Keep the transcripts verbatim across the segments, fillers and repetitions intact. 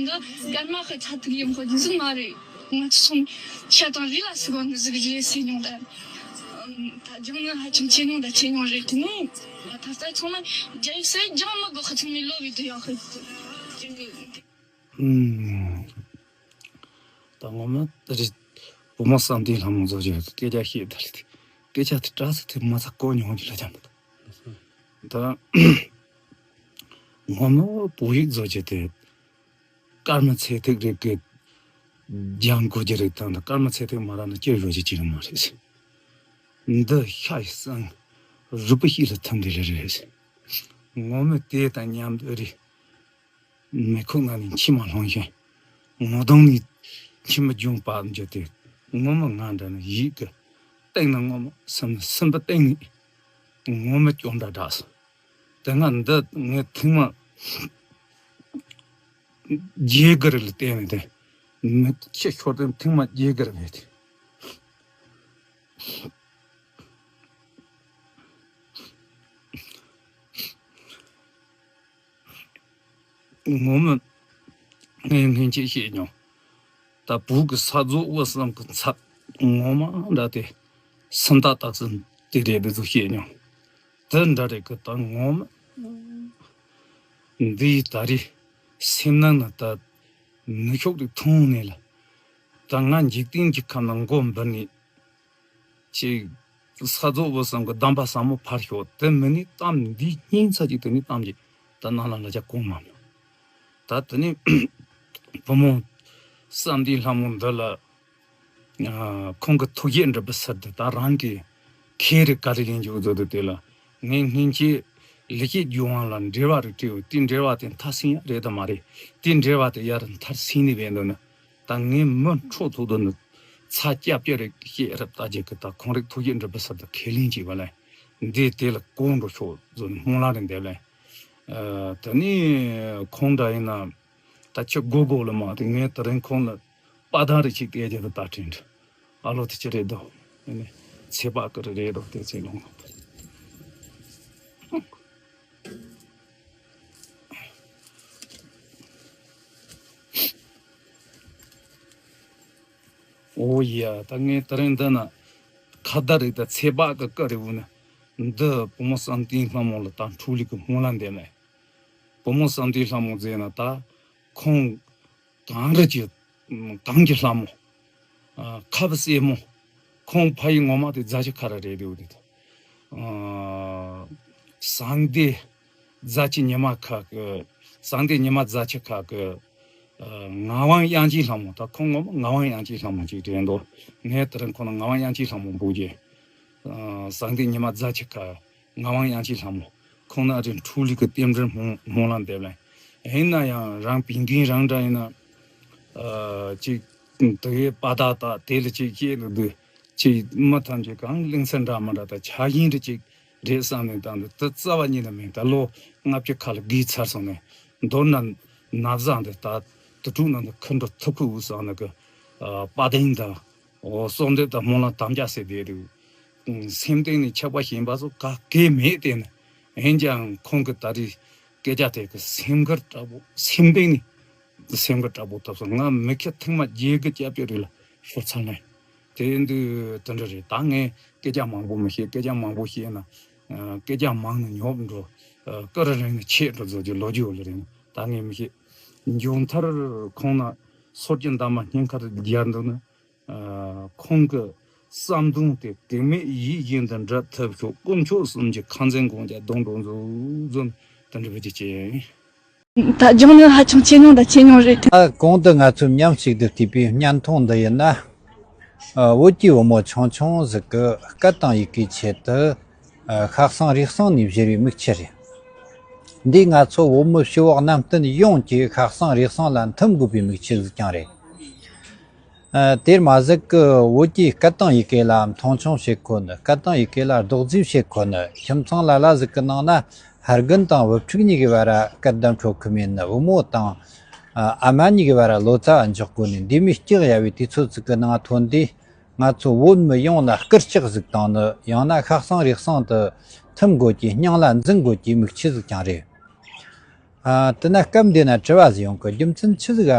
འདི་སྐར་མ་ཁ་ཚ་ཐུག་ཡིན་ཁོ་ཡིན་ཟིན་མ་རེད། ང་ཚོ་ཚོང་ཆ་དང་རི་ལ་སུ་གང་གི་ཟིག་རེད་ཟེར་མྱོང་ད། ད་ལྗང་ནི་ཧ་ཅང་ཆེ་མྱོང་ད་ཆེ་མྱོང་རེད་དེ་ནི། ད་ལྟ་ཚང་མ་རྒྱ་ཡིག་སའི་ལྗང་མི་གོ་ཁ་ཚང་མའི་ལོ་བའི་དུ་ཡག་ཧི། ད་ངོ་མ་རེད། བུ་མོ་བསམ་གཏན་ལྷ་མོ་བཟོ་རྒྱུ་སྐད་ཆ་བཤད་ད་རེད། སྐད་ཆ་དེ་དྲག་ས་དེ་མ་ཚ་གོ་མྱོང་གི་ལ་ཅང་མི་འདུག་ད་ངོ་མ་བོད་ཡིག་བཟོ་རྒྱུ་དེ། སྐར་མ་ཚེ་ཐིག་རིགས་ཀྱི་ལྗང་གོ་རྒྱུ་རིགས་དང་། སྐར་མ་ཚེ་ཐིག་མ་རག་ན་སྐྱེ་བཞག་རྒྱུ་ཅི་རིགས་མ་རེད། འདི་ཤ་ཡི་སང་རུས་པ་ཤི་ལ་ཐུམ་འདི་རེ་རེད། ངོ་མ་དེ་དང་མཉམ་དུ་རེད། མི་ཁོ་ང་ནི་མཆི་མ་ལྷུང་ཞིང་ངོ་གདོང་ནི་མཆི་མ་ལྗང་པ་འཇོ་དེ། ངོ་མ་ང་འདྲ་ནི་ཡིད་ཀྱི་སྟེང་ན་ངོ་མ་སེམས་ནི་སེམས་པ་སྟེང་ནི་ངོ་མ་སྐྱོན་འདྲ་འདྲ་སོང་། དེ་སྔ་འདི་ངས་ཐེངས་མ་རྒྱའི་གུར་ལ་བལྟས་ནས་དེ་མི་ཁྱི་ཤོར་དེ་ཐེངས་མ་རྒྱའི་གུར་བལྟས་ཏེ། ངོ་མ་ངས་སྔོན་ཆད་བཤད་མྱོང་། ད་བོད་ཀྱི་ས་རྫོགས་དབུས་གསུམ་གྱི་ཚབ་ངོ་མ་འདྲ་དེ་སུམ་རྟགས་དག་ཙམ་དེ་རེད་འདི་ཚོ་བཤད་མྱོང་། དེ་འདྲ་རེད་གི། ད་ངོ་མ་འདི་ད་རེས་སེམས་ནང་ན་ད་ནུ་ཤོག་དེ་ཐོན་ནས་ལ། ད་ང་འཇིག་རྟེན་གྱི་ཁམས་ན་མགོ་འབུར་ནས། ཅིག་ས་རྫོགས་དབུས་གསུམ་གྱི་གདམས་པ་ཟབ་མོ་ཕར་ཞོག་དེ་མིན་ནི་གཏམ་འདི་སྙིང་ཚ་ཅིག་དེ་ནི་གཏམ་ཅིག་ད་ནང་ལ་ལ་ཆ་གོང་མ་མྱོང་། ད་དེ་ནི་བུ་མོ་བསམ་གཏན་ལྷ་མོ་འདི་ལ་ཁོང་གི་ཐུགས་བསྐྱེད་འགྲུབ་པ་ཟེར་དེ། ད་རང་གི་ཁེ་རེ་ག་རེ་ཡིན་རྒྱུ་བཟོ་དུ་དེ་ལ་ངས་སྔོན་ཆད་ལི་ཁེ་རྒྱུ་དབང་ལ་འབྲེལ་བ་རེ་བྲིས་ཡོད། དེ་འབྲེལ་བ་དེ་མཐར་ཕྱིན་ཡ་རེད་དམ་མ་རེད། དེ་འབྲེལ་བ་དེ་ཡར་མཐར་ཕྱིན་ནི་བས་འདུག་ན། ད་ངས་མི་འཕྲོ་མཐུད་དུ་ནི་ཚ་སྐྱབས་ཀྱི་རིགས་ཤེས་རབ་ལྟ་རྒྱུ་གི། ད་ཁོང་རིགས་ཐུགས་རྗེ་འགྲུབ་པ་ཟེར་དུ་ཁས་ལེན་བྱས་པ་ལ་འདི་དེ་ལ་གོ་འགྲོ་ཤོག་བཟོ་ནས་སྨོན་ལམ་རེ་འདེབས་ལ། ཨ་ད་ནི་ཁོང་འདྲ་ཡིན་ན་ད་ཁྱི་སྒོ་སྒོ་ལ་མ་དེ་ངས་དེ་རིང་ཁོང་ལ་དཔའ་ཐང་རེ་ཞིག་སྟེར་རྒྱུ་དེ་ད་དྲན་འདྲ། ཨ་ལོ་དེ་ཅི་རེད་དོ། ཨ་ནི་ཚེ་དཔག་གི་རེད་དོ་དེ་ཚེ་ལོང་། ཨོ་ཡ། ད་ངས་དེ་རིང་འདི་ན་ཁ་བརྡ་རེད། ད་ཚེ་དཔག་གི་བཀའ་རེད་འོ་ན། འདི་བུ་མོ་བསམ་གཏན་ལྷ་མོ་ལ་ད་འཕྲོ་ལུགས་ཀྱི་སྨོན་ལམ་འདེབས་ནས། བུ་མོ་བསམ་གཏན་ལྷ་མོ་ཟེར་ན་ད་ཁོང་གངས་རི་གི་གངས་ཀྱི་ལྷ་མོ། ཨ་ཁ་བ་སེར་མོ། ཁོང་ཕ་ཡུལ་ངོ་མ་དེ་རྫ་ཆུ་ཁ་ར་རེད་དེ་འོ་དེ། ཨ་སང་སྟེ་རྫ་ཆུ་ཉི་མ་ཁ་གི། སང་སྟེ་ཉི་མ་རྫ་ཆུ་ཁ་གི། ཨ་ངག་དབང་དབྱངས་ཅན་ལྷ་མོ། ད་ཁོང་ངོ་མ་ངག་དབང་དབྱངས་ཅན་ལྷ་མོ་ཅིག་རེད་འདུག་ངས་དེ་རིང་ཁོང་ལ་ངག་དབང་དབྱངས་ཅན་ལྷ་མོ་འབོད་རྒྱུ། ཨ་སང་སྟེ་ཉི་མ་རྫ་ཆུ་ཁ། ངག་དབང་དབྱངས་ཅན་ལྷ་མོ། ཁོང་ནི་ཨ་ཅེ་འཕྲོ་ལུགས་ཀྱི་རྟེན་འབྲེལ་སྨོན་སྨོན་ལམ་འདེབས་ལ། ཡིན་ན་ཡང་རང་བན་རྒན་རང་འདྲ་ཡིན་ན། ཨ་ཅིག་དེ་གའི་པ་ད་ད་དེ་ལ་ཅིག་བཤད་ལ་འདུག་ཅིག་མི་ཐམས་ཅད་གང་གླིང་ཚན་འདྲ་མི་འདྲ་ད་ཆ་ཡིན་འདྲ་ཅིག་རེད་བསམ་ནས་བཏང་འདུག་དེ་རྩ་བ་ཉིད་ནས་མིན། ད་ལོ་ལྔ་བཅུ་ཁ་ལ་བརྒལ་ཚར་སོང་ནས་མདོར་ན་ན་བཟའ་འདི་ད་དུ་དྲུག་ནང་དུ་ཁུ་འགྲོ་ཐུབ་ཁུ་འུ་བསམ་ནས་གི། ཨ་དཔའ་གདེང་དང་། འོ་གསོལ་འདེབས་དང་སྨོན་ལམ་དམ་བཅའ་ཟེར་བསྡད་འདུག་སེམས་གཏིང་ནས་ཆགས་པ་ཞེན་པ་སོགས་ག་གེ་མེད་དེ་ནི། འོན་ཀྱང་ཁོང་གི་ད་རེས་སྐད་ཆ་དེ་གི་སེམས་ཁུར་དྲག་པོ། སེམས་གཏིང་ནས་སེམས་ཁུར་དྲག་པོ་ཐོབ་སོང་། ང་མི་ཁ་ཐེངས་མ་བརྒྱད་དགུ་སྐྱབས་བཅོལ་རེད་ལ་ཤོར་ཚར་ནས། དེ་ཡིན་དུས་དེ་འདྲ་རེད། ད་ངས་སྐད་ཆ་མང་པོ་མི་བཤད། སྐད་ཆ་མང་པོ་བཤད་ན་ཨ་སྐད་ཆ་མང་ན་ཉོབ་འགྲོ། ཨ་ཀི་རི་རིང་ན་ཆད་འགྲོ་བཟོ་རྒྱུ་ལོ་རྒྱུས་ལ་རེད། ད་ངས་མི་བཤད། མཇུག་མཐར་ཁོང་ན་སོར་གྱི་འདབ་མ་སྙིང་ཁར་སྦྱར་འདུག་ན། ཨ་ཁོང་གི་བསམ་དོན་དེ་གེགས་མེད་ཡིད་བཞིན་དུ་འགྲུབ་ཐུབ་ཤོག་དཀོན་མཆོག་གསུམ་གྱི་ཁ་འཛིན་དགོངས་བཀྱག་གདོང་འགྲོ་འཛུམ་འཛུམ་དུ་འགྲུབ་པ་ཅིག་བྱེད། ད་ལྗང་ནི་ཧ་ཅང་ཆེ་མྱོང་དང་ཆེ་མྱོང་རེད། ད་གོང་དུ་ང་ཚོས་མཉམ་ཞིག་ཏུ་བལྟས་པའི་བརྙན་ཐུང་འདི་ཡིན་ན། ཨ་བོད་ཀྱི་བུ་མོ་ཆུང་ཆུང་ཟིག་གི་སྐད་དང་ཡི་གེའི་ཆེད་དུ། ཨ་ཤ་གསེང་རུས་གསེང་ནས་བཞེས་པའི་མིག་ཆུ་རེད། འདིས་ང་ཚོ་བོད་མི་ཕྱི་བོགས་གནམ་སྟོན་ཡོངས་ཀྱི་ཤ་གསེང་རུས་གསེང་ལ་འཐིམ་དགོས་པའི་མིག་ཆུ་ཟིག་ཀྱང་རེད། ཨ་དེར་མ་ཟད་ཀྱི་བོད་ཀྱི་སྐད་དང་ཡི་གེ་ལ་མཐོང་ཆུང་བྱེད་ཁོ་ནི། སྐད་དང་ཡི་གེ་ལ་རྡོག་རྫིས་བྱེད་ཁོ་ནི། ཁྱིམ་ཚང་ལ་ལ་ཟིག་གི་ནང་ན་ཕ་རྒན་དང་བུ་ཕྲུག་གཉིས་ཀྱི་བར་སྐད་བརྡ་འཕྲོད་ཁོ་མེད་ནི། བུ་མོ་དང་ཨ་མ་གཉིས་ཀྱི་བར་ལོ་ཙཱ་འཇོག་དགོས་ནི། འདི་མོའི་སྐྱག་ཡ་བའི་དུས་ཚོད་ཟིག་གི་ནང་ཐོན་དུས། ང་ཚོ་བོད་མི་ཡོངས་ལ་སྐུལ་ལྕག་ཟིག་དང་ནི། ཡང་ན་ཤ་གསེང་རུས་གསེང་དུ་འཐིམ་དགོས་ཀྱི། སྙིང་ལ་འཛིན་དགོས་ཀྱི་མིག་ཆུ་ཟིག་ཀྱང་རེད། ཨ། དེ་ན་སྐབས་འདི་ན་དྲི་བ་ཟིག་ཡོང་གི། རྒྱུ་མཚན་ཆི་ཟིག་ག་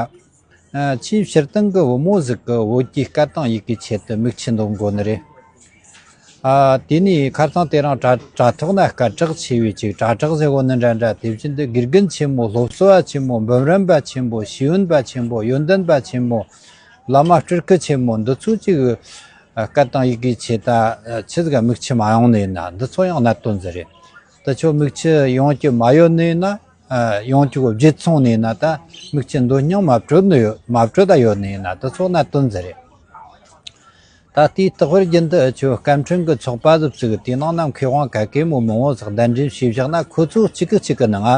ཨ། ཆེས་སྤྱིར་བཏང་གི་བུ་མོ་ཟིག་གི་བོད་ཀྱི་སྐད་དང་ཡི་གེའི་ཆེད་དུ་མིག་ཆུ་འདོན་དགོས་ནི་རེད། ཨ། དེ་ནས་ཁ་སང་དེ་རིང་དྲ་དྲ་ཐོག་ན་སྐད་གྲགས་ཆེ་བའི་ཅིག་གྲྭ་གྲགས་ཟེར་གོ་ནི་འདྲ་འདྲ། དེ་བཞིན་དུ་དགེ་རྒན་ཆེན་མོ། སློབ་གསོ་བ་ཆེན་མོ། འབུམ་རམས་པ་ཆེན་པོ། ཤེས་ཡོན་པ་ཆེན་པོ། ཡོན་ཏན་པ་ཆེན་པོ། བླ་མ་སྤྲུལ་སྐུ་ཆེན་མོ་འདི་ཚོ་ཅིག་ཨ། སྐད་དང་ཡི་གེའི་ཆེད་དུ་ཨ། ཆི་ཟིག་ག་མིག་ཆུ་མ་ཡོང་ནི་ཡིན་ན། འདི་ཚོ་ཡང་གནད་དོན་ཟིག་རེད། དེ་ཆོ་མིག་ཆུ་ཡོང་རྒྱུ་མ་ཡོད་ནི་ཡིན་ན། ཨ། ཡོང་རྒྱུ་བརྗེད་སོང་ནི་ཡིན་ན། ད་མིག་ཆུ་འདོན་སྙིང་མ་བྲོད་ནི་ཡོད། མ་བྲོད་ད་ཡོད་ནི་ཡིན་ན། དེ་ཚོ་གནད་དོན་ཟིག་རེད། ད་དེའི་རྟག་པར་རྒྱུན་དུ་ཨ་ཆོ་སྐད་འཕྲིན་གྱི་ཚོགས་པ་ཟིག་བཙུགས། དེའི་ནང་ན་མཁས་དབང་ག་གེ་མོ་མང་བོ་ཟིག་གདན་འདྲེན་བྱས་བཞག་ན། ཁོ་ཚོ་གཅིག་གིས་གཅིག་གི་ནང་ང་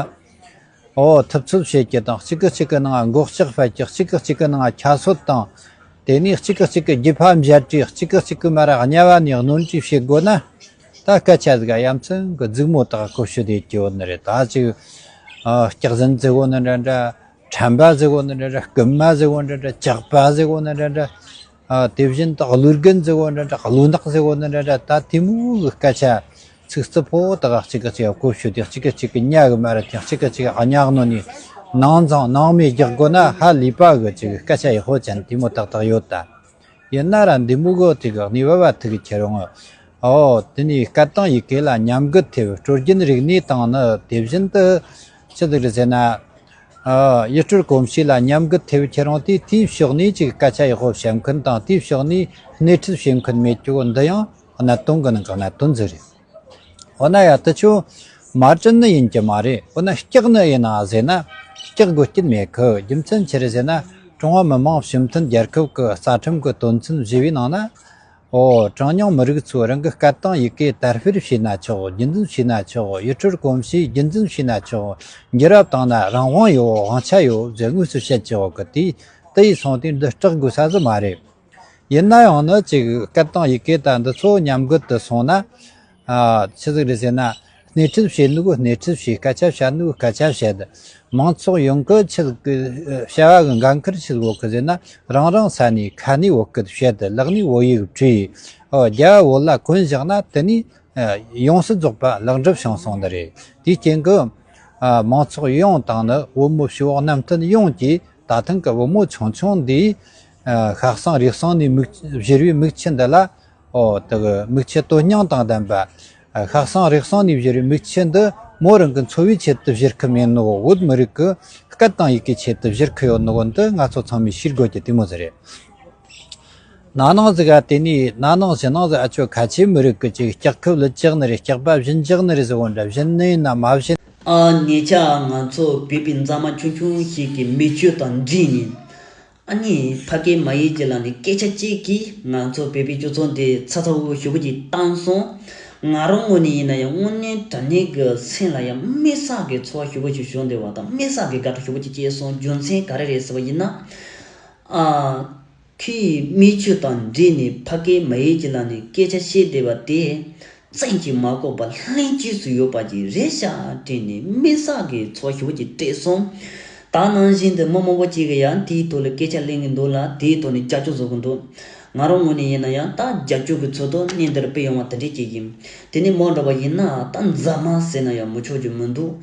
ཨོ་ཐུབ་ཚོད་བྱེད་རྒྱུ་དང་། གཅིག་གིས་གཅིག་གི་ནང་ང་མགོ་ལྕག་ཕབ་རྒྱུ། གཅིག་གིས་གཅིག་གི་ནང་ང་ཁྱད་གསོད་དང་། དེ་ནས་གཅིག་གིས་གཅིག་གི་རྒྱུ་ཕམ་བཞད་བྲིས། གཅིག་གིས་གཅིག་གི་མ་ར་གཉའ་བ་ནས་གནོན་བྲིས་བྱེད་དགོས་ན། ད་སྐད་ཆ་ཟིག་ག་ཡ་མཚན་གི་རྫིག་མོ་དག་གོ་ཤོད་དེ་སྐྱེ་བོ་ནི་རེད། ད་ཅིག་ཨ། སྐྱག་རྫུན་ཟེར་གོ་ནི་འདྲ་འདྲ། ཁྲམ་པ་ཟེར་གོ་ནི་འདྲ་འདྲ། རྐུན་མ་ཟེར་གོ་ནི་འདྲ་འདྲ། ཇག་པ་ཟེར་གོ་ནི་འདྲ་འདྲ། ཨ། དེ་བཞིན་དུ་བློ་རྒན་ཟེར་གོ་ནི་འདྲ་འདྲ། བློ་ནག་ཟེར་གོ་ནི་འདྲ་འདྲ། ད་དེ་མོ་གི་སྐད་ཆ་ཚིག་རྩུབ་པོ་དག་གཅིག་གིས་གཅིག་གོ་ཤོད་དེ། གཅིག་གིས་གཅིག་གི་གཉའ་གི་མ་ར་དེ། གཅིག་གིས་གཅིག་གི་གཉའ་གནོན་ནས་ནང་འཛིང་ནང་མེད་རྒྱག་དགོས་ན། ཧ་ལས་པ་གི་ཅིག་སྐད་ཆ་ཡག་པོ་ཅན་དེ་མོ་ཏག་ཏག་ཡོད་ད། ཡིན་ན་ར་འདི་མོ་གི་ཐིག་གནས་བབ་བ་ཐིག་ཁྱེར་འོང་། ཨོ། དེ་ནས་སྐད་དང་ཡི་གེ་ལ་ཉམས་རྒུད་ཐེབས། སྲོལ་རྒྱུན་རིག་གནས་དང་ནི། དེ་བཞིན་དུ་ཆི་ཟིག་རེད་ཟེར་ན། ཨ། ཡུལ་སྲོལ་གོམས་གཤིས་ལ་ཉམས་རྒུད་ཐེབས་ཁྱེར་འོང་དུས། དེའི་ཕྱོགས་ནས་ཅིག་སྐད་ཆ་ཡག་པོ་བཤད་མཁན་དང་། དེའི་ཕྱོགས་ནས་སྣེ་ཁྲིད་བྱེད་མཁན་མེད་རྒྱུ་བོ། འདི་ཡང་གནད་དོན་གི་ནང་གི་གནད་དོན་ཟིག་རེད། འོ་ན་ཡ་དེ་ཆོ་མ་དྲན་ནི་ཡིན་གྱི་མ་རེད། འོ་ན་སྐྲག་ནི་ཡིན་ན་ཟེར་ན། སྐྲག་དགོས་རྒྱུ་མེད་གི། རྒྱུ་མཚན་ཆི་རེད་ཟེར་ན། ཀྲུང་ཧྭ་མི་དམངས་སྤྱི་མཐུན་རྒྱལ་ཁབ་ཀྱི་རྩ་ཁྲིམས་ཀྱི་དོན་ཚན་བཞི་བའི་ནང་ན། ཨོ། གྲངས་ཉུང་མི་རིགས་ཚོས་རང་གི་སྐད་དང་ཡི་གེ་དར་སྤེལ་བྱས་ན་ཆོག། རྒྱུན་འཛིན་བྱས་ན་ཆོག། ཡུལ་སྲོལ་གོམས་གཤིས་རྒྱུན་འཛིན་བྱས་ན་ཆོག། འགྱུར་བ་བཏང་ན་རང་དབང་ཡོད། དབང་ཆ་ཡོད་ཟེར་དངོས་སུ་བཤད་ཀྱི་ཡོད་གི། དེ་དེ་ཡིན་སོང་དུས་འདི་སྐྲག་དགོས་ས་ཟིག་མ་རེད། ཡིན་ན་ཡང་ནི་ཅིག་སྐད་དང་ཡི་གེ་དང་འདི་ཚོ་ཉམས་རྒུད་དུ་སོང་ན། ཨ། ཆི་ཟིག་རེད་ཟེར་ན། སྣེ་ཁྲིད་བྱེད་ནུས་སྣེ་ཁྲིད་བྱེད། སྐད་ཆ་བཤད་ནུས་སྐད་ཆ་བཤད། མང་ཚོགས་ཡོངས་ཀྱི་ཆི་ཟིག་གི་བྱ་བ་གི་འགན་ཁུར་ཆི་ཟིག་ཡོད་གི་ཟེར་ན། རང་རང་ས་ནས་ཁ་ནས་བོད་སྐད་བཤད། ལག་ནས་བོད་ཡིག་བྲིས། ཨོ། རྒྱ་བོད་ལ་གོན་བཞག་ན། དེ་ནས་ཡོངས་སུ་རྫོགས་པ་ལེགས་འགྲུབ་བྱུང་སོང་ནི་རེད། དེའི་རྐྱེན་གྱིས། ཨ། མང་ཚོགས་ཡོངས་དང་ནི་བུ་མོ་ཕྱི་འོག་གནམ་བསྟན་ཡོངས་ཀྱིས། ད་ཐེངས་ཀྱི་བུ་མོ་ཆུང་ཆུང་འདིས། ཨ། ཤ་ཟ་རུས་ཟ་ནས་མིག་བཞུར་བའི་མིག་ཆུ་འདི་ལ། ཨོ། དེ་གི་མིག་ཆུ་དོན་སྙིང་དང་ལྡན་པ། ཨ། ཤ་ཟ་རུས་ཟ་ནས་བཞུར་བའི་མིག་ཆུ་འདི་མོ་རང་གི་འཚོ་བའི་ཆེད་དུ་བཞུར་གི་མེད་ནོ། བོད་མི་རིགས་ཀྱི་སྐད་དང་ཡི་གེའི་ཆེད་དུ་བཞུར་གི་ཡོད་ནོ། འདི་ང་ཚོ་ཚང་མས་ཤེས་དགོས་ཀྱི་དེ་མོ་ཟིག་རེད། ན་ནིང་ཟིག་ག་དེ་ནས་ན་ནིང་གཞེས་ནིང་ཟིག་ཨ་ཆོ་ཁ་ཆེ་མི་རིགས་ཀྱི་ཅིག་སྐྱག་ཁབ་ལ་བཅག་ནི་རེད། སྐྱག་པ་བྱིན་བཅག་ནི་རེད་ཟེར་གོ་འདྲ། བྱིན་ནི་ཡིན་ན་མ་བྱིན། ཨ། ཉེ་ཆར་ང་ཚོ་བོད་པའི་མཛངས་མ་ཆུང་ཆུང་ཞིག་གིས་མི་སྤྱོད་དང་འདྲིས་ནས། ཨ་ནི་ཕ་སྐད་མ་ཡིག་ཅིག་ལ་ནི་སྐད་ཆ་གཅིག་གིས་ང་ཚོ་བོད་པའི་སྤྱི་ཚོགས་འདི་ཚ་ཚ་འུར་འུར་ཞེ་པོ་ཅིག་བཏང་སོང་། ང་རང་ངོས་ནས་ཡིན་ན་ཡང་དངོས་གནས་དྲང་གནས་ཀྱི་སེམས་ལ་ཡང་དམན་ས་གི་ཚོར་བ་ཞེ་པོ་ཅིག་བྱུང་བསྡད་པ་དང་། དམན་ས་གི་དགའ་སྤྲོ་ཞེ་པོ་ཅིག་སྐྱེས་སོང་། རྒྱུ་མཚན་ག་རེ་རེད་ཟེར་བ་ཡིན་ན། ཨ། ཁོས་མི་སྤྱོད་དང་འདྲིས་ནས་ཕ་སྐད་མ་ཡིག་ཅིག་ལ་ནི་སྐད་ཆ་བཤད་བསྡད་པ་དེ། བཙན་གྱིས་མ་གོ་བར་ལྷན་སྐྱེས་སུ་ཡོད་པ་ཅིག་རེད་ཤག་དྲན་ནས་དམན་ས་གི་ཚོར་བ་ཞེ་པོ་ཅིག་སྤྲད་སོང་། ད་ནང་བཞིན་དུ་མི་མང་པོ་ཅིག་གིས་ཡང་དེའི་ཐོག་ལ་སྐད་ཆ་གླེང་གི་འདུག་ལ། དེའི་ཐོག་ནས་རྒྱབ་སྐྱོར་བཟོ་གི་འདུག། ང་རང་ངོས་ནས་ཡིན་ན་ཡང་ད་རྒྱབ་སྐྱོར་གྱི་ཚུལ་དུ་གནས་འདིར་ཕེབས་ཡོང་བ་དེ་འདྲས་ཅིག་ཡིན། དེ་ནས་མོ་འདྲ་བ་ཡིན་ན་ད་མཛངས་མ་ཟེར་ན་ཡང་མི་ཆོག་རྒྱུ་མི་འདུག།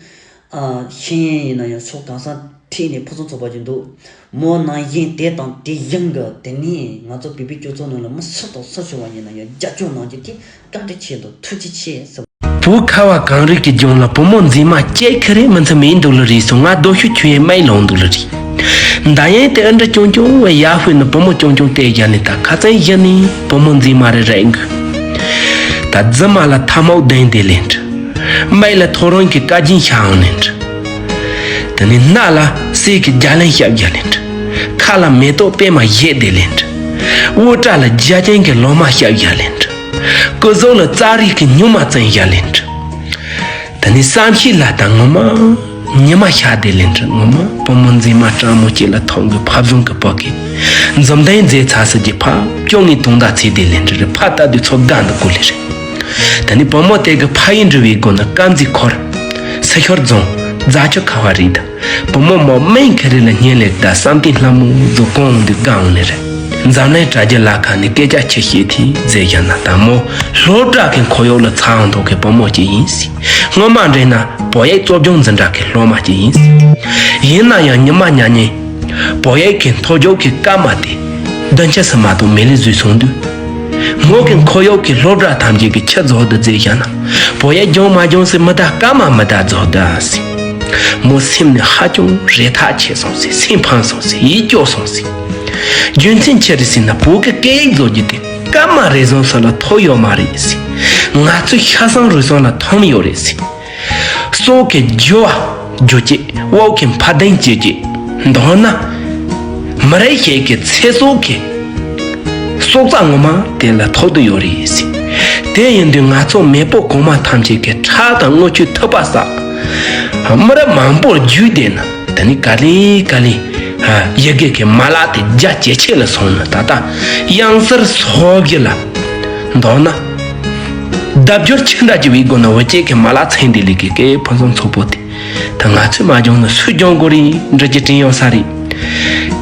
ཨ། ཤེས་ཡོན་ཡིན་ན་ཡང་ཕྱོགས་གང་ས་འཁྲིད་ནས་ཕུན་སུམ་ཚོགས་པ་ཅིག་འདུག། མོ་ནང་བཞིན་དེ་དང་དེ་གཞན་གྱི། དེ་ནས་ང་ཚོ་བོད་པའི་སྤྱི་ཚོགས་ནང་ལ་མི་སུ་དང་སུ་བྱུང་བ་ཡིན་ན་ཡང་རྒྱབ་སྐྱོར་གནང་རྒྱུ་དེ་བཀའ་དྲིན་ཆེ་དང་ཐུགས་རྗེ་ཆེ་ཟེར། བོད་ཁ་བ་གངས་རི་གི་ལྗོངས་ལ་བུ་མོ་མཛེས་མ་སྐྱེ་གི་རེད་མི་ཚད་མེད་འདུག་ལ་རེད་སོང་། ང་རྡོ་ཤུ་ཆུ་ཡན་མེད་ལོང་འདུག་ལ་རེད། མདའ་ཡན་དེ་ཨ་འདྲ་ཅུང་ཅུང་བས་ཡར་ཕུད་ནས་བུ་མོ་ཅུང་ཅུང་སྟེར་རྒྱ་ནི། ད་ཁ་ཚན་བཞི་ནི་བུ་མོ་མཛེས་མ་རེ་རེད་གི། ད་རྫི་མ་ལ་ཐ་མག་ལྡན་དེ་ལེན་འདྲ། སྨད་ལ་ཐོ་རངས་ཀྱི་ཀ་རྒྱན་ཤར་འོང་ནི་འདྲ། དེ་ནས་སྣ་ལ་གསེར་གྱི་རྒྱ་གླིང་ཤར་རྒྱ་ལེན་འདྲ། ཁ་ལ་མེ་ཏོག་པད་མ་བཞད་དེ་ལེན་འདྲ། དབུ་སྐྲ་ལ་རྒྱ་ཅན་གྱི་ལོ་མ་ཤར་རྒྱ་ལེན་འདྲ། སྐུ་གཟུགས་ལ་ཙཱ་རི་གི་སྨྱུག་མ་བཙན་རྒྱ་ལེན་འདྲ། དེ་ནས་བསམ་ཤེས་ལ་ད་ངོ་མ་ཉི་མ་ཤར་དེ་ལེན་འདྲ། ངོ་མ་བུ་མོ་མཛེས་མ་སྤྲང་མོ་སྐྱེས་ལ་ཐོག་གི་ཕ་བཟང་གི་པོ་གི། འཛུམ་ལྡན་མཛེས་ཚ་སི་གི་ཕ་སྐྱོ་ངའི་དུང་ཟླ་ཚེ་དེ་ལེན་འདྲ་རེད། ཕ་ལྟ་དུས་ཚོ་དགའ་འདུག་གོ་ལེ་རེད། དེ་ནས་བུ་མོ་དེ་གི་ཕ་ཡུལ་འབྲི་བའི་སྒོ་ནས་དཀར་མཛེས་འཁོར། སི་ཤོར་རྫོང་། རྫ་ཆུ་ཁ་བ་རིགས་དང་། བུ་མོ་མོ་སྨན་ཁ་རི་ལ་སྙན་ལེགས་དང་བསམ་གཏན་ལྷ་མོ་རྫོང་གོང་འདི་དགའ་འོང་ནི་རེད། འཛམ་གླིང་དྲ་རྒྱ་ལ་ཁ་ནས་སྐད་ཆ་ཆི་བཤད་དེ་ཟེར་བཞག་ན། ད་མོ་སློབ་གྲྭ་གི་ཁོར་ཡུག་ལ་འཚར་འོང་མདོག་གི་བུ་མོ་ཅིག་ཡིན་སྲིད། སྔོན་མ་འདྲི་ན་བོད་ཡིག་གཙོ་སྦྱོང་འཛིན་གྲྭ་གི་སློབ་མ་ཅིག་ཡིན་སྲིད། ཡིན་ན་ཡང་ཉི་མ་ཉལ་ཉལ་བོད་ཡིག་གི་མཐོ་རྒྱུགས་ཀྱི་སྐར་མ་དེ་བདུན་ཕྱི་ཙམ་མ་གཏོགས་མེ་ལི་བཟོས་སོང་དུས། མོ་གི་ཁོར་ཡུག་གི་སློབ་གྲྭ་ཐམས་ཅད་ཀྱི་ཆུ་རྫོགས་དུ་བརྫིས་བཞག་ན། བོད་ཡིག་སྦྱོང་མ་སྦྱོང་ཟེར་མི་ད་སྐར་མ་མི་ད་རྫོགས་དུ་ཟེར། མོ་སེམས་ནས་ཧ་ཅང་རེ་ཐག་ཆད་སོང་ཟེར། སེམས་ཕམ་སོང་ཟེར། ཡིད་སྐྱོ་སོང་ཟེར། རྒྱུ་མཚན་ཅི་རེད་ཟེར་ན། བོད་ཀྱི་སྐད་ཡིག་བཟོ་རྒྱུ་དེ་སྐར་མ་རེ་ཟུང་སོགས་ལ་ཐོབ་ཡོད་མ་རེད་ཟེར། ང་ཚོའི་ཤ་གསང་རུས་གསང་ལ་ཐོབ་ཡོད་རེད་ཟེར། སྲོག་གི་རྒྱུ་བ་རྒྱུ་བྱེད། དབུགས་ཀྱི་འཕར་ལྡིང་བྱེད་ཀྱི། མདོར་ན། མི་རིགས་ཤིག་གི་ཚེ་སྲོག་གི་སྲོག་རྩ་ངོ་མ་དེ་ལ་ཐོགས་དུ་ཡོད་རེད་ཟེར། དེ་ཡིན་དུས་ང་ཚོ་མེས་པོ་གོང་མ་ཐམས་ཅད་ཀྱི་ཁྲག་དང་རྔུལ་ཆུའི་ཐིགས་པ་བསགས། མི་རབས་མང་པོར་བརྒྱུད་དེ་ན། དེ་ནི་ག་ལེ་ག་ལེ། ཡི་གེ་གི་མ་ལག་དེ་རྒྱ་ཇེ་ཆེ་ལ་སོང་ན། ད་ལྟ་དབྱངས་གསལ་སོ་བཞི་ལ། མདོར་ན། ལྡབ་འགྱུར་ཆེ་འདྲ་གྱི་བའི་སྒོ་ནས་བོད་སྐད་ཀྱི་མ་ལག་ཚད་ལྡན་ལས་ཀྱི་སྐད་ཕུན་སུམ་ཚོགས་པོ་དེ། ད་ང་ཚོས་མ་སྦྱོང་ན་སུས་སྦྱོང་དགོས་རེད། འདྲི་རྒྱུ་དྲན་ཡོད་ས་རེད།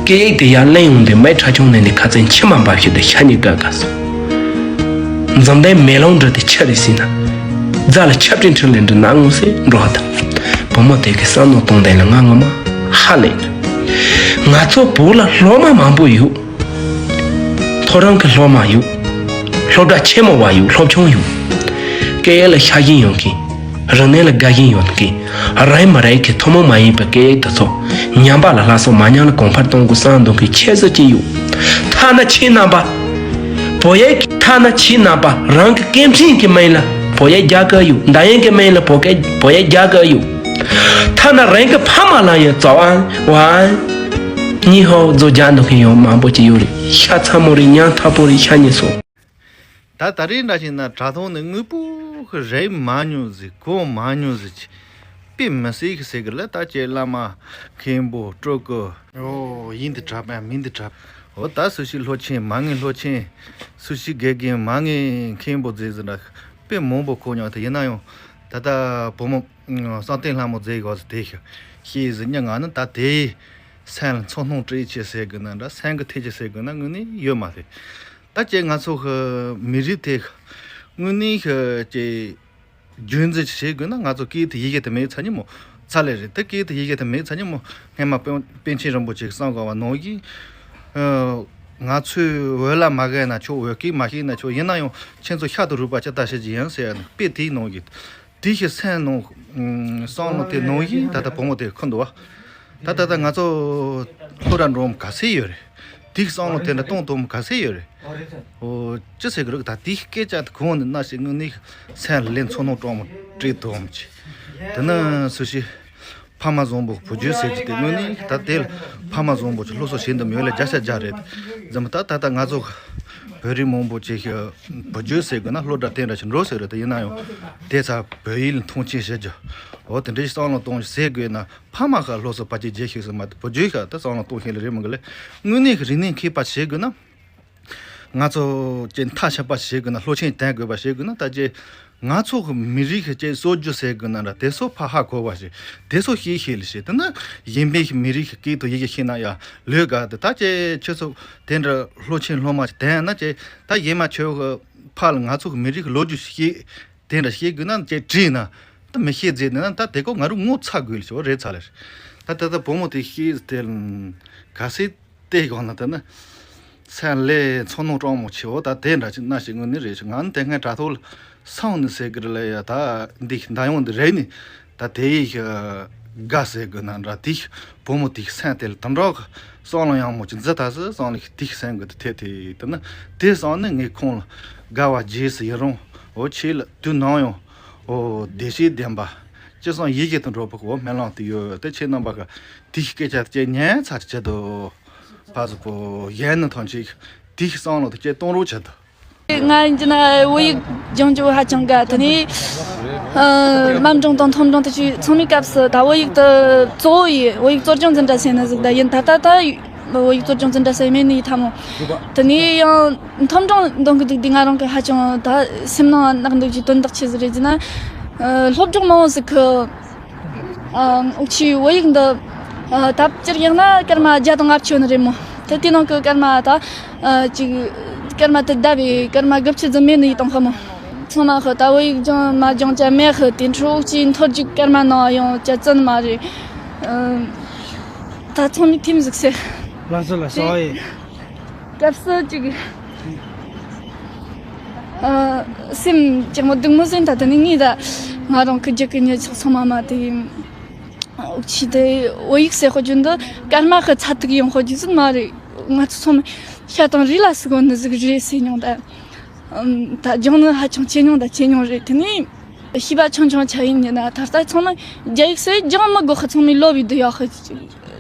སྐད་ཡིག་དེ་ཡར་ལེན་ཡོང་དུས་མི་ཁྲ་ཆུང་ནས་ནི་ཁ་ཚན་མཆི་མ་འབབ་ཤུལ་དུ་ཤ་ཉེ་དགའ་དགའ་སོང་། འཛམ་བུའི་མེ་ལོང་འདྲ་དེ་ཆི་རེད་ཟེར་ན། རྫ་ལ་ཆབ་ཏིག་འཕྲིན་ལས་འདྲ་ནག་ངོ་ཟེར་འགྲོ་བ་དང་། བུ་མོ་དེ་གི་བསམ་བློ་གཏོང་སྟངས་ལ་ང་ངོ་མ་ཧ་ལས། ང་ཚོ་བོད་ལ་སློབ་མ་མང་པོ་ཡོད། མཐོ་རིམ་གྱི་སློབ་མ་ཡོད། སློབ་གྲྭ་ཆེན་མོ་བ་ཡོད། སློབ་ཆུང་ཡོད། སྐད་ཡིག་ལ་ཤ་ཞེན་ཡོད་མཁན། རིག་གནས་ལ་དགའ་ཞེན་ཡོད་མཁན། རིགས་མི་རིགས་ཀྱི་ཐུན་མོང་མ་ཡིན་པའི་སྐད་ཡིག་དེ་ཚོ་ཉམས་པ་ལ་སླར་གསོ་མ་ཉམས་ལ་གོང་འཕེལ་གཏོང་དགོས་བསམ་འདུན་མཁན་ཁྱད་གསོད་ཅིག་ཡོད། ཐ་ན་ཁྱེད་རྣམ་པ། བོད་ཡིག་ཐ་ན་ཁྱེད་རྣམ་པ་རང་གི་སྐད་འཕྲིན་གྱི་མིང་ལ་བོད་ཡིག་རྒྱག་གི་ཡོད། འདར་ཡིག་གི་མིང་ལ་བོད་སྐད་བོད་ཡིག་རྒྱག་གི་ཡོད། ཐ་ན་རང་གི་ཕ་མ་ལ་ཡང་ཙོ་ཨན་ཝ་ཨན་ཉི་ཧོ་ཛོ་རྒྱག་འདུག་མཁན་ཡང་མང་པོ་ཅིག་ཡོད་རེད། ཤ་ཚ་མོ་རེད། ཉམ་ཐག་པོ་རེད། ཤ་ཉེ་སོ། ད་ད་རེས་འདྲ་བྱས་ན་དྲ་ཐོག་ནས་དངོས་པོ་རེད་མ་མྱོང་ཟིག་གོ་མ་མྱོང་ཟིག་ཅིག་དཔེ་མི་སྲིད་གི་ཟེར་གི་ལ། ད་ཁྱེད་བླ་མ་མཁན་པོ་སྤྲུལ་སྐུ། ཨོ་ཡིན་འདི་གྲབས་ཡང་མིན་འདི་གྲབས། འོ་ད་སུ་ཞིག་སློབ་ཆེན་མ་ངེས་སློབ་ཆེན། སུ་ཞིག་དགེ་རྒན་མ་ངེས་མཁན་པོ་ཟེར་ཟེར་འདྲ་དཔེ་མང་པོ་གོ་མྱོང་། དེ་ཡིན་ན་ཡང་ད་ལྟ་བུ་མོ་བསམ་གཏན་ལྷ་མོ་ཟེར་གི་བ་ཟེར་དེ་ཤི་ཤེས་ཟིན་ཉ་ང་ནི་ད་དེ་སེམས་ལ་ཚོར་སྣང་སྤྲད་ཆེ་ཟེར་གི་ན་འདྲ་སེམས་གི་ཐེ་ཆེ་ཟེར་གི་ན་དངོས་གནས་ཡོད་མ་རེད། ད་ཅེ་ང་ཚོ་གི་མི་རིགས་དེ་དངོས་གནས་གི་ཅེ་རྒྱུན་འཛིན་བྱེད་དགོས་ན་ང་ཚོ་སྐད་དེ་ཡི་གེ་དེ་མེད་ཚ་ཉི་མོ་ཚ་ལེ་རེད། དེ་སྐད་དེ་ཡི་གེ་དེ་མེད་ཚ་ཉི་མོ་སྔས་མ་པཎ་པཎ་ཆེན་རིན་པོ་ཆེ་གསུངས་གོ་བ་ནང་བཞིན། ང་ཚོས་བོད་ལ་མ་དགའ་ན་ཆོག་བོད་སྐད་མ་ཤེས་ན་ཆོག་ཡིན་ན་ཡང་ཁྱེད་ཚོ་ཤ་དང་རུས་པ་ཇི་ལྟར་བྱེད་ཀྱི་ཡིན་ཟེར་ཡ་ནི་དཔེ་དེའི་ནང་གི། དེ་ཤི་སེམས་ནང་། བསམ་བློ་དེ་ནང་བཞིན་ད་ལྟ་བུ་མོ་དེ་ཁུར་འདུག་བ། ད་ད་ལྟ་ང་ཚོ་སློབ་གྲྭ་འགྲོ་མཁན་ག་ཚད་ཡོད་རེད། དེ་བསམ་བློ་དེ་འདྲ་གཏོང་ཐུབ་མཁན་ག་ཚད་ཡོད་རེད། ཨོ་ཅི་ཟེར་གི་རེད། ད་དེ་སྐད་ཆ་དེ་གོང་ནས་ན་ཞིག་དངོས་གནས་སེམས་ལ་ལན་ཚོར་སྣང་སྤྲང་མོ་སྤྲད་ཐུབ་མཁན་ཅིག་དེ་ནི་སུ་ཞིག་ཕ་མ་བཟང་པོ་བུ་རྒྱུད་ཟེར་གྱི་དེ་དངོས་གནས་ད་དེ་ལ་ཕ་མ་བཟང་པོ་ཅིག་སློབ་གསོ་བྱེད་འདི་མོས་ལ་བརྒྱ་ཆ་བརྒྱ་རེད། ཛམ་ད་ད་ལྟ་ང་ཚོ་བོད་རིགས་མང་པོ་ཅིག་བུ་རྒྱུད་ཟེར་དགོས་ན་སློབ་གྲྭ་དེ་འདྲ་ཞིག་འགྲོ་ཟེར་རེད། དེ་ཡིན་ན་ཡང་དེ་ཚ་བོད་ཡིག་ལ་མཐོང་ཆེན་བྱེད་རྒྱུ། འོ་དེ་འདྲའི་བསམ་བློ་གཏོང་ཟེར་དགོས་ན་ཕ་མ་ཁ་སློབ་གསོ་ཕལ་ཆེར་རྒྱས་ཤིག་ཟེར་མ་གཏོགས་བུ་རྒྱུད་ཁ་ད་བསམ་བློ་གཏོང་ཤེས་ལ་རེད་མི་འགི་ལས། དངོས་གནས་ཀྱི་རིག་གནས་མཁས་པ་བྱེད་དགོས་ན། ང་ཚོ་ཅེ་མཐའ་ཆད་པ་བྱེད་དགོས་ན་སློབ་ཆེན་དན་དགོས་པ་བྱེད་དགོས་ན་ད་ཅེ་ང་ཚོ་གི་མི་རིགས་ཀྱི་ཅེ་སྲོལ་རྒྱུན་ཟེར་དགོས་ན་འདྲ་དེ་ཚོ་ཕ་ཧ་གོ་བ་ཞིག་དེ་ཚོ་ཤེས་ཤེས་ལ་ཞེས་དེ་ན་གཞན་པའི་མི་རིགས་ཀྱི་སྐད་དུ་ཡི་གེ་ཤེས་ན་ཡང་ལོས་དགའ་དེ་ད་ཅེ་ཁྱོད་ཚོ་དེ་འདྲ་སློབ་ཆེན་སློབ་མ་ཞིག་དན་ན་ཅེ་ད་གཞན་མ་ཁྱོད་ཀྱི་ཕ་ལ་ང་ཚོ་གི་མི་རིགས་ཀྱི་ལོ་རྒྱུས་ཤིག་ཤེས། དེ་འདྲ་ཤེས་དགོས་ན་ཅེ་དྲིས་ན་ད་མི་ཤེས་ཟེར་ནས་ན་ད་དེ་ཀོ་ང་རུ་ངོ་ཚ་དགོས་ལ་ཞོ་རེད་ཚ་ལེ། ད་ད་ད་བུ་མོ་དེ་ཤེས་དེ་ག་སེ་དེ་གང་ན་ད་ན་སེམས་ལས་ཚོར་སྣང་སྤྲང་མོ་ཆེ་བོ་ད་དེ་འདྲ་ཅིག་ན་ཞིག་ངོ་ནི་རེད་ཞིག་ང་ནི་དེ་སྔ་དྲ་ཐོག་ལ་སང་ནི་ཟེར་གི་རེད་ལ་ཡ་ད་འདི་ད་ཡོང་འདི་རེད་ནི། ད་དེ་ཡི་དགའ་ཟེར་དགོས་ན་འདྲ་དེ་བུ་མོ་དེ་སེམས་དེ་ལ་དམ་དྲག་གི་བསམ་བློ་ཡང་མོ་ཅི་འཛི་ད་ཟེར་བསམ་བློ་དེ་སེམས་གི་དེ་དེ་དེ་ན་དེ་བསམ་ནི་ངས་ཁོང་ལ་དགའ་བ་རྗེས་སུ་ཡི་རང་འོ་ཆེ་ལ་དུས་ནམ་ཡང་འོ་བདེ་སྐྱིད་ལྡན་པ་ཅི་བསམ་ཡིད་ཀྱི་དུ་འགྲོ་བ་གོ་སྨོན་ལམ་དུ་ཡོད་དེ་ཁྱེད་རྣམ་པ་ག་དེ་སྐད་ཆ་དེ་ཉན་ཚར་ཆེད་དུ་ཕ་ཚོ་གོ་ཡན་ནི་ཐམས་ཅད་དེ་བསམ་བློ་དེ་ཁྱེད་གཏོང་རོགས་ཆེད་དུ། ང་ཡིན་གྱི་ན་བོད་ཡིག་སྦྱང་རྒྱུ་ཧ་ཅང་དགའ། དེ་ནས་ཨ་མཉམ་འབྲིང་དང་མཐོ་འབྲིང་དེ་ཚོའི་ཚང་མའི་སྐབས་སུ་ད་བོད་ཡིག་དེ་གཙོ་བོ་ཡིན། བོད་ཡིག་གཙོ་སྦྱོང་འཛིན་གྲྭ་ཟེར་ནི་ཟིག་ད་ཡིན། ད་ད་ད་བོད་ཡིག་གཙོ་སྦྱོང་འཛིན་གྲྭ་ཟེར་མེད་ནི་ཡིན་ཐ་མོ། དེ་ནས་ཡང་མཐོ་འབྲིང་འདོན་གི་འདུག་དུས་ང་རང་གི་ཧ་ཅང་ད་སེམས་ནང་གནག་འདུག་གི་དོན་དག་ཆི་ཟིག་རེད་ཟེར་ན། ཨ་སློབ་སྦྱོང་མང་བོ་ཟིག་གི་ཨ་འུ་ཆོའི་བོད་ཡིག་འདི་ཨ་ད་སྤྱིར་ཡིན་ན་སྐར་མ་བརྒྱ་དང་ལྔ་བཅུ་ནི་རེད་མོ། ད་དེ་ནང་གི་སྐར་མ་ད་ཅིག་སྐར་མ་དེ་བརྡབས་པའི་སྐར་མ་དགུ་བཅུ་ཙམ་མེད་ནི་ཡིན་དང་ཧ་མོ། ཚང་མ་ཧི་ད་བོད་ཡིག་སྦྱང་མ་སྦྱང་ཅ་མེད་ཧི། དེ་འཕྲོ་ཅིག་མཐོ་རྒྱུགས་སྐར་མ་ནང་ཡང་ཅ་བཙན་མ་རེད། ད་ཚང་མས་ཐིམ་ཟིག་ཟེར། ལགས་སོ་ལགས་སོ་ཡེ། སྐབས་སུ་ཅིག་སེམས་ཅིག་མོ་སྡུག་མོ་ཟིན། ད་དེ་ནི་ངས་ད་ང་རང་གི་རྒྱུད་ཀྱི་ཉེ་ཆག་ཚང་མ་མ་དེ་འུག་ཆི་དེ་བོད་ཡིག་ཟེར་ཧོ་རྒྱུ་འདི་སྐར་མ་ཧི་ཚ་ཐུག་ཡོང་ཧོ་རྒྱུ་ཟིན་མ་རེད། ང་ཚོ་ཚང་མ་ཤ་དང་རིགས་ལ་སུ་གོ་ནི་ཟིག་རེད་ཟེར་མྱོང་ད། ད་སྦྱང་ནི་ཧ་ཅང་ཆེ་མྱོང་ད་ཆེ་མྱོང་རེད། དེ་ནས་ཤེས་པ་ཆུང་ཆུང་ཆ་ཡིན་ཉེ་ན་ད་ལྟ་ཚང་མ་རྒྱ་ཡིག་སུ་སྦྱང་མི་དགོས་ཧ། ཚང་མས་ལོ་བའི་དུ་ཡག་ཧ་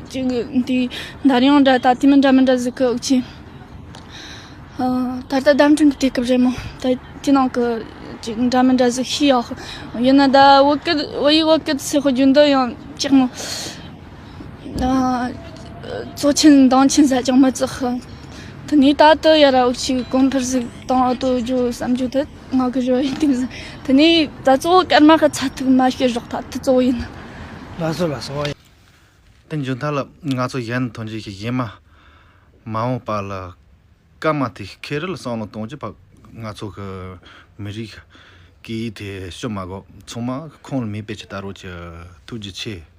ཅིག་དེ་འདར་ཡོང་འདྲ་ད་དེ་མི་འདྲ་མི་འདྲ་ཟིག་གི་འུག་ཆི། ད་ལྟ་བརྡ་འཕྲིན་གྱི་དུས་སྐབས་རེད་མོ། ད་དེ་ནང་གི་ཅིག་འདྲ་མི་འདྲ་ཟིག་ཤེས་ཡོད་ཡིན་ན་ད་བོད་སྐད་བོད་ཡིག་བོད་སྐད་ཟེར་ཧོ་རྒྱུ་འདི་ཡང་ཅིག་མོ། གཙོ་ཆེན་འདང་ཆེན་ཟ་ཅང་མི་བརྩི་ཧ། དེ་ནས་ད་ལྟ་ཡ་ར་འུག་ཆི་གོང་འཕེལ་ཟིག་བཏང་ཨ་ཏོ་ཇོ་བསམ་རྒྱུ་དེ་ང་གི་རེ་བ་ཡིན་དེ་མི་ཟིན། དེ་ནས་ད་གཙོ་བོ་སྐར་མ་ཁ་ཚ་ཐུག་མ་ཤེས་རོགས་ད་དེ་གཙོ་བོ་ཡིན། ལགས་སོ་ལགས་སོ། དེ་འཇོན་ཐང་ལ་ང་ཚོ་གཞན་ཐོན་རྗེས་ཀྱི་གཞན་མ་མ་འོངས་པ་ལ་སྐར་མ་དེ་ཁེ་རེ་ལ་བསམ་བློ་གཏོང་རྒྱུ་ཕ་ང་ཚོ་གི་མི་རིགས་ཀྱི་དེ་ཤོད་མ་དགོས། ཚང་མ་ཁོང་ལ་མེད་པའི་ཆེད་ད་རོགས་ཀྱི་ཐུགས་རྗེ་ཆེ།